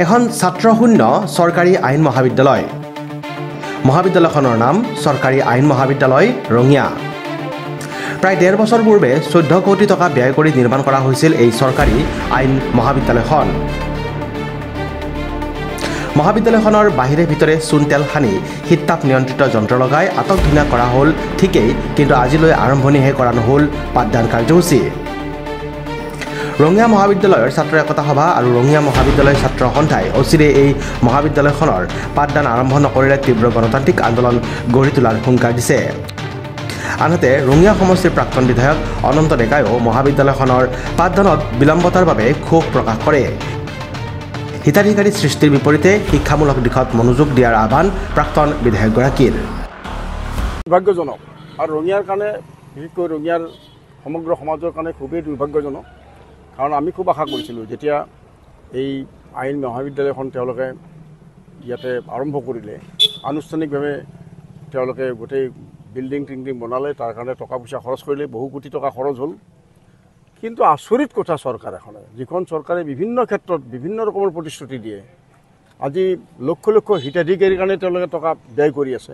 এখন ছাত্ৰশূন্য চৰকাৰী আইন মহাবিদ্যালয়। মহাবিদ্যালয়খনৰ নাম চৰকাৰী আইন মহাবিদ্যালয় ৰঙিয়া। প্ৰায় ১.৫ বছৰ পূৰ্বে ১৪ কোটি টকা ব্যয় কৰি নিৰ্মাণ কৰা হৈছিল এই চৰকাৰী আইন মহাবিদ্যালয়খন। মহাবিদ্যালয়খনৰ বাহিৰে ভিতৰে চূণ তেল সানি শীততাপ নিয়ন্ত্ৰিত যন্ত্ৰ লগাই আটকধুনীয়া কৰা হ'ল ঠিকেই, কিন্তু আজিলৈ আৰম্ভণিহে কৰা নহ'ল পাঠদান কাৰ্যসূচী। ৰঙিয়া মহাবিদ্যালয়ৰ ছাত্ৰ একতা সভা আৰু ৰঙিয়া মহাবিদ্যালয় ছাত্ৰ সন্থাই অচিৰে এই মহাবিদ্যালয়খনৰ পাঠদান আৰম্ভ নকৰিলে তীব্ৰ গণতান্ত্ৰিক আন্দোলন গঢ়ি তোলাৰ হুংকাৰ দিছে। আনহাতে ৰঙিয়া সমষ্টিৰ প্ৰাক্তন বিধায়ক অনন্ত ডেকায়ো মহাবিদ্যালয়খনৰ পাঠদানত বিলম্বতাৰ বাবে ক্ষোভ প্ৰকাশ কৰে। হিতাধিকাৰী সৃষ্টিৰ বিপৰীতে শিক্ষামূলক দিশত মনোযোগ দিয়াৰ আহ্বান প্ৰাক্তন বিধায়কগৰাকীৰ। দুৰ্ভাগ্যজনক আৰু ৰঙিয়াৰ কাৰণে, বিশেষকৈ ৰঙিয়াৰ সমগ্ৰ সমাজৰ কাৰণে খুবেই দুৰ্ভাগ্যজনক। কাৰণ আমি খুব আশা কৰিছিলোঁ যেতিয়া এই আইন মহাবিদ্যালয়খন তেওঁলোকে ইয়াতে আৰম্ভ কৰিলে, আনুষ্ঠানিকভাৱে তেওঁলোকে গোটেই বিল্ডিং টিল্ডিং বনালে, তাৰ কাৰণে টকা পইচা খৰচ কৰিলে, বহু কোটি টকা খৰচ হ'ল। কিন্তু আচৰিত কথা, চৰকাৰ এখনে, যিখন চৰকাৰে বিভিন্ন ক্ষেত্ৰত বিভিন্ন ৰকমৰ প্ৰতিশ্ৰুতি দিয়ে, আজি লক্ষ লক্ষ হিতাধিকাৰীৰ কাৰণে তেওঁলোকে টকা ব্যয় কৰি আছে,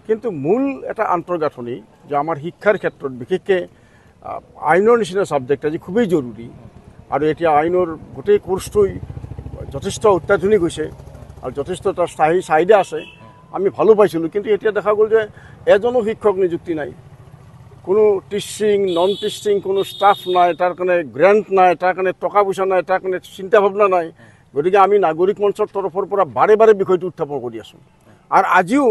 কিন্তু মূল এটা আন্তঃগাঁথনি যে আমাৰ শিক্ষাৰ ক্ষেত্ৰত বিশেষকৈ আইনৰ নিচিনা ছাবজেক্ট আজি খুবেই জৰুৰী, আৰু এতিয়া আইনৰ গোটেই কোৰ্চটোই যথেষ্ট অত্যাধুনিক হৈছে আৰু যথেষ্ট তাৰ স্থায়ী চাহিদা আছে, আমি ভালো পাইছিলোঁ। কিন্তু এতিয়া দেখা গ'ল যে এজনো শিক্ষক নিযুক্তি নাই, কোনো টিচিং নন টিচিং কোনো ষ্টাফ নাই, তাৰ কাৰণে গ্ৰেণ্ট নাই, তাৰ কাৰণে টকা পইচা নাই, তাৰ কাৰণে চিন্তা ভাৱনা নাই। গতিকে আমি নাগৰিক মঞ্চৰ তৰফৰ পৰা বাৰে বাৰে বিষয়টো উত্থাপন কৰি আছোঁ, আৰু আজিও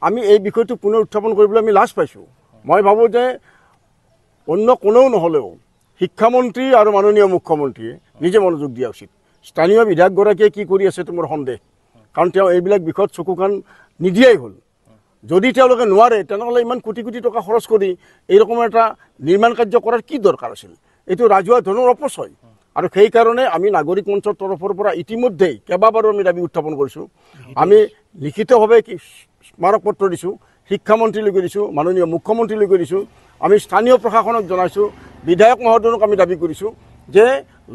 আমি এই বিষয়টো পুনৰ উত্থাপন কৰিবলৈ আমি লাজ পাইছোঁ। মই ভাবোঁ যে অন্য কোনেও নহ'লেও শিক্ষামন্ত্ৰী আৰু মাননীয় মুখ্যমন্ত্ৰীয়ে নিজে মনোযোগ দিয়া উচিত। স্থানীয় বিধায়কগৰাকীয়ে কি কৰি আছে এইটো মোৰ সন্দেহ, কাৰণ তেওঁ এইবিলাক বিষয়ত চকু কাণ নিদিয়াই হ'ল। যদি তেওঁলোকে নোৱাৰে তেনেহ'লে ইমান কোটি কোটি টকা খৰচ কৰি এইৰকম এটা নিৰ্মাণ কাৰ্য কৰাৰ কি দৰকাৰ আছিল? এইটো ৰাজহুৱা ধনৰ অপচয়। আৰু সেইকাৰণে আমি নাগৰিক মঞ্চৰ তৰফৰ পৰা ইতিমধ্যেই কেইবাবাৰো আমি দাবী উত্থাপন কৰিছোঁ। আমি লিখিতভাৱে স্মাৰক পত্ৰ দিছোঁ, শিক্ষামন্ত্ৰীলৈকে দিছোঁ, মাননীয় মুখ্যমন্ত্ৰীলৈকে দিছোঁ, আমি স্থানীয় প্ৰশাসনক জনাইছোঁ, বিধায়ক মহোদয়ক আমি দাবী কৰিছোঁ যে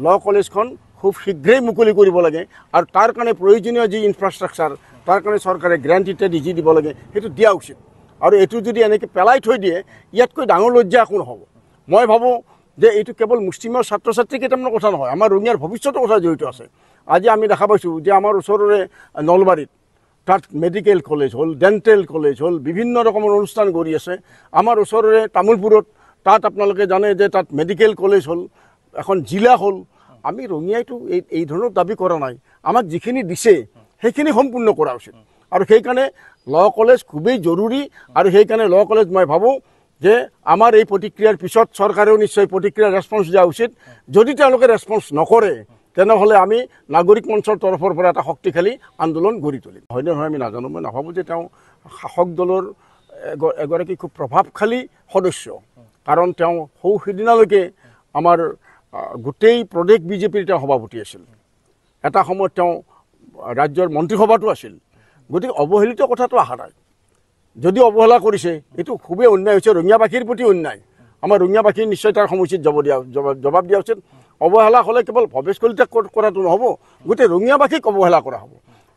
ল কলেজখন খুব শীঘ্ৰেই মুকলি কৰিব লাগে, আৰু তাৰ কাৰণে প্ৰয়োজনীয় যি ইনফ্ৰাষ্ট্ৰাকচাৰ, তাৰ কাৰণে চৰকাৰে গ্ৰেণ্ট ইত্যাদি যি দিব লাগে সেইটো দিয়া উচিত। আৰু এইটো যদি এনেকৈ পেলাই থৈ দিয়ে, ইয়াতকৈ ডাঙৰ লজ্জা একো নহ'ব। মই ভাবোঁ যে এইটো কেৱল মুষ্টিমেয় ছাত্ৰ ছাত্ৰী কেইটামানৰ কথা নহয়, আমাৰ ৰঙিয়াৰ ভৱিষ্যতৰ কথা জড়িত আছে। আজি আমি দেখা পাইছোঁ যে আমাৰ ওচৰৰে নলবাৰীত তাত মেডিকেল কলেজ হ'ল, ডেণ্টেল কলেজ হ'ল, বিভিন্ন ৰকমৰ অনুষ্ঠান গঢ়ি আছে। আমাৰ ওচৰৰে তামোলপুৰত তাত আপোনালোকে জানে যে তাত মেডিকেল কলেজ হ'ল, এখন জিলা হ'ল। আমি ৰঙিয়াইতো এই ধৰণৰ দাবী কৰা নাই, আমাক যিখিনি দিছে সেইখিনি সম্পূৰ্ণ কৰা উচিত। আৰু সেইকাৰণে ল কলেজ খুবেই জৰুৰী। আৰু সেইকাৰণে ল কলেজ মই ভাবোঁ যে আমাৰ এই প্ৰতিক্ৰিয়াৰ পিছত চৰকাৰেও নিশ্চয় প্ৰতিক্ৰিয়া ৰেছপন্স দিয়া উচিত। যদি তেওঁলোকে ৰেছপন্স নকৰে তেনেহ'লে আমি নাগৰিক মঞ্চৰ তৰফৰ পৰা এটা শক্তিশালী আন্দোলন গঢ়ি তুলিম। হয়নে নহয় আমি নাজানো, মই নাভাবোঁ যে তেওঁ শাসক দলৰ এগৰাকী খুব প্ৰভাৱশালী সদস্য, কাৰণ তেওঁ সৌ সিদিনালৈকে আমাৰ গোটেই প্ৰদেশ বিজেপিৰ তেওঁ সভাপতি আছিল, এটা সময়ত তেওঁ ৰাজ্যৰ মন্ত্ৰীসভাতো আছিল। গতিকে অৱহেলিত কথাটো অহা নাই। যদি অৱহেলা কৰিছে এইটো খুবেই অন্যায় হৈছে, ৰঙিয়াবাসীৰ প্ৰতি অন্যায়। আমাৰ ৰঙিয়াবাসী নিশ্চয় তাৰ সমুচিত জবাব দিয়া উচিত। অৱহেলা হ'লে কেৱল ভৱেশ কলিতাক কৰাটো নহ'ব, গোটেই ৰঙিয়াবাসীক অৱহেলা কৰা হ'ব।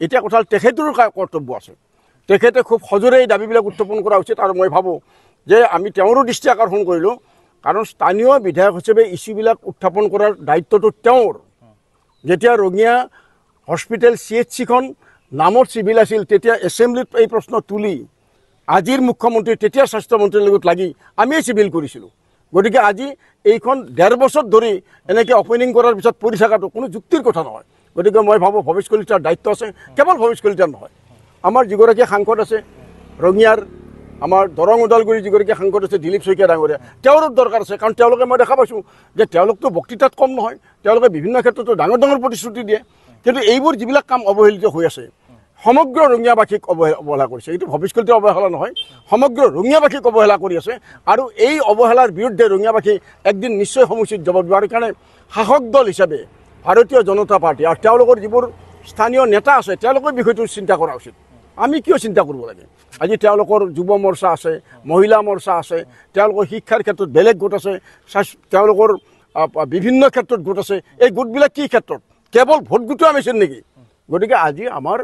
এতিয়া কথা হ'ল তেখেতৰো কৰ্তব্য আছে, তেখেতে খুব সজোৰে এই দাবীবিলাক উত্থাপন কৰা উচিত। আৰু মই ভাবোঁ যে আমি তেওঁৰো দৃষ্টি আকৰ্ষণ কৰিলোঁ, কাৰণ স্থানীয় বিধায়ক হিচাপে ইছ্যুবিলাক উত্থাপন কৰাৰ দায়িত্বটো তেওঁৰ। যেতিয়া ৰঙিয়া হস্পিটেল CHC-খন নামত চিভিল আছিল, তেতিয়া এছেম্বলিত এই প্ৰশ্ন তুলি আজিৰ মুখ্যমন্ত্ৰী তেতিয়া স্বাস্থ্যমন্ত্ৰীৰ লগত লাগি আমিয়ে চিভিল কৰিছিলোঁ। গতিকে আজি এইখন ১.৫ বছৰ ধৰি এনেকৈ অপেনিং কৰাৰ পিছত পৰি থকাটো কোনো যুক্তিৰ কথা নহয়। গতিকে মই ভাবোঁ ভৱেশ কলিতাৰ দায়িত্ব আছে, কেৱল ভৱেশ কলিতাৰ নহয়, আমাৰ যিগৰাকী সাংসদ আছে ৰঙিয়াৰ, আমাৰ দৰং ওদালগুৰিৰ যিগৰাকী সাংসদ আছে দিলীপ শইকীয়া ডাঙৰীয়া, তেওঁৰো দৰকাৰ আছে। কাৰণ তেওঁলোকে মই দেখা পাইছোঁ যে তেওঁলোকতো বক্তৃতাত কম নহয়, তেওঁলোকে বিভিন্ন ক্ষেত্ৰতো ডাঙৰ ডাঙৰ প্ৰতিশ্ৰুতি দিয়ে, কিন্তু এইবোৰ যিবিলাক কাম অৱহেলিত হৈ আছে সমগ্ৰ ৰঙিয়াবাসীক অৱহেলা কৰিছে। এইটো ভৱেশ কলিতাৰ অৱহেলা নহয়, সমগ্ৰ ৰঙিয়াবাসীক অৱহেলা কৰি আছে। আৰু এই অৱহেলাৰ বিৰুদ্ধে ৰঙিয়াবাসী একদিন নিশ্চয় সমুচিত জবাব দিব। আৰু কাৰণে শাসক দল হিচাপে ভাৰতীয় জনতা পাৰ্টি আৰু তেওঁলোকৰ যিবোৰ স্থানীয় নেতা আছে তেওঁলোকৰ বিষয়টো চিন্তা কৰা উচিত। আমি কিয় চিন্তা কৰিব লাগে? আজি তেওঁলোকৰ যুৱ মৰ্চা আছে, মহিলা মৰ্চা আছে, তেওঁলোকৰ শিক্ষাৰ ক্ষেত্ৰত বেলেগ গোট আছে, তেওঁলোকৰ বিভিন্ন ক্ষেত্ৰত গোট আছে। এই গোটবিলাক কি ক্ষেত্ৰত? কেৱল ভোট গোটোৱা মেচিন নেকি? গতিকে আজি আমাৰ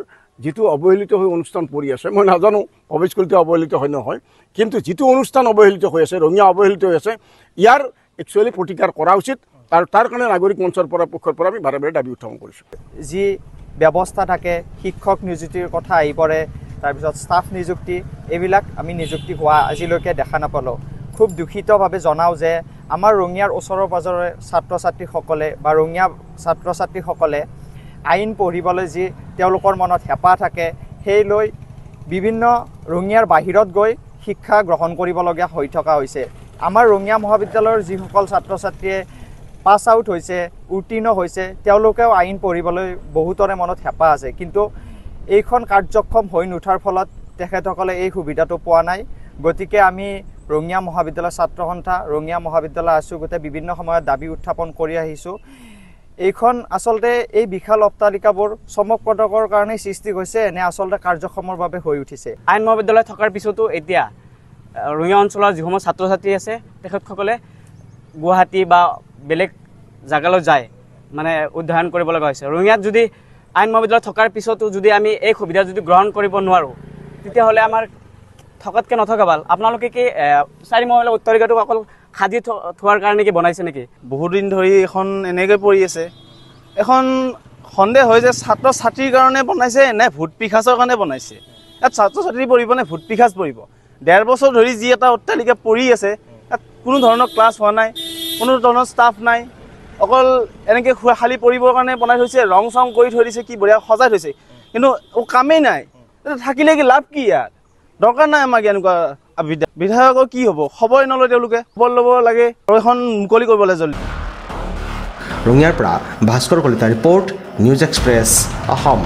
যিটো অৱহেলিত হৈ অনুষ্ঠান পৰি আছে, মই নাজানো ভৱেশ কলিতা অৱহেলিত হয় নহয়, কিন্তু যিটো অনুষ্ঠান অৱহেলিত হৈ আছে, ৰঙিয়া অৱহেলিত হৈ আছে, ইয়াৰ একচুৱেলি প্ৰতিকাৰ কৰা উচিত। আৰু তাৰ কাৰণে নাগৰিক মঞ্চৰ পৰা পক্ষৰ পৰা আমি বাৰে বাৰে দাবী উত্থাপন কৰিছোঁ। যি ব্যৱস্থা থাকে, শিক্ষক নিযুক্তিৰ কথা আহি পৰে, তাৰপিছত ষ্টাফ নিযুক্তি, এইবিলাক আমি নিযুক্তি হোৱা আজিলৈকে দেখা নাপালোঁ। খুব দুখিতভাৱে জনাওঁ যে আমাৰ ৰঙিয়াৰ ওচৰৰ পাজৰে ছাত্ৰ ছাত্ৰীসকলে বা ৰঙিয়া ছাত্ৰ ছাত্ৰীসকলে আইন পঢ়িবলৈ যি তেওঁলোকৰ মনত হেঁপাহ থাকে, সেই লৈ বিভিন্ন ৰঙিয়াৰ বাহিৰত গৈ শিক্ষা গ্ৰহণ কৰিবলগীয়া হৈ থকা হৈছে। আমাৰ ৰঙিয়া মহাবিদ্যালয়ৰ যিসকল ছাত্ৰ ছাত্ৰীয়ে পাছ আউট হৈছে, উত্তীৰ্ণ হৈছে, তেওঁলোকেও আইন পঢ়িবলৈ বহুতৰে মনত হেঁপাহ আছে, কিন্তু এইখন কাৰ্যক্ষম হৈ নুঠাৰ ফলত তেখেতসকলে এই সুবিধাটো পোৱা নাই। গতিকে আমি ৰঙিয়া মহাবিদ্যালয় ছাত্ৰ সন্থা, ৰঙিয়া মহাবিদ্যালয় আছোঁ, গোটেই বিভিন্ন সময়ত দাবী উত্থাপন কৰি আহিছোঁ। এইখন আচলতে এই বিশাল অট্টালিকাবোৰ চমকপ্ৰদকৰ কাৰণেই সৃষ্টি হৈছে নে আচলতে কাৰ্যক্ষমৰ বাবে হৈ উঠিছে? আইন মহাবিদ্যালয় থকাৰ পিছতো এতিয়া ৰঙিয়া অঞ্চলৰ যিসমূহ ছাত্ৰ ছাত্ৰী আছে, তেখেতসকলে গুৱাহাটী বা বেলেগ জেগালৈ যায় মানে অধ্যয়ন কৰিব লগা হৈছে। ৰঙিয়াত যদি আইন মহাবিদ্যালয় থকাৰ পিছতো যদি আমি এই সুবিধা যদি গ্ৰহণ কৰিব নোৱাৰোঁ, তেতিয়াহ'লে আমাৰ থকাতকৈ নথকা ভাল। আপোনালোকে কি চাৰি মহলীয়া অট্টালিকাটো অকল সাজি থোৱাৰ কাৰণে কি বনাইছে নেকি? বহুদিন ধৰি এখন এনেকৈ পৰি আছে। এখন সন্দেহ হয় যে ছাত্ৰ ছাত্ৰীৰ কাৰণে বনাইছে নে ভূত পিশাচৰ কাৰণে বনাইছে। ইয়াত ছাত্ৰ ছাত্ৰী পঢ়িব নে ভূত পিশাচ পঢ়িব? 1.5 বছৰ ধৰি যি এটা অট্টালিকা পৰি আছে, ইয়াত কোনো ধৰণৰ ক্লাছ হোৱা নাই, কোনো ধৰণৰ ষ্টাফ নাই, অকল এনেকৈ খালী পৰিবৰ কাৰণে বনাই থৈছে, ৰং চং কৰি থৈ দিছে, কি বঢ়িয়া সজাই থৈছে, কিন্তু কামেই নাই। থাকিলে কি লাভ কি? ইয়াত দৰকাৰ নাই আমাক এনেকুৱা। বিধায়কৰ কি হ'ব? খবৰে নলয় তেওঁলোকে, খবৰ ল'ব লাগে আৰু এখন মুকলি কৰিব লাগে জলদি। ৰঙিয়াৰ পৰা Bhaskar Kalita report, news express, Assam.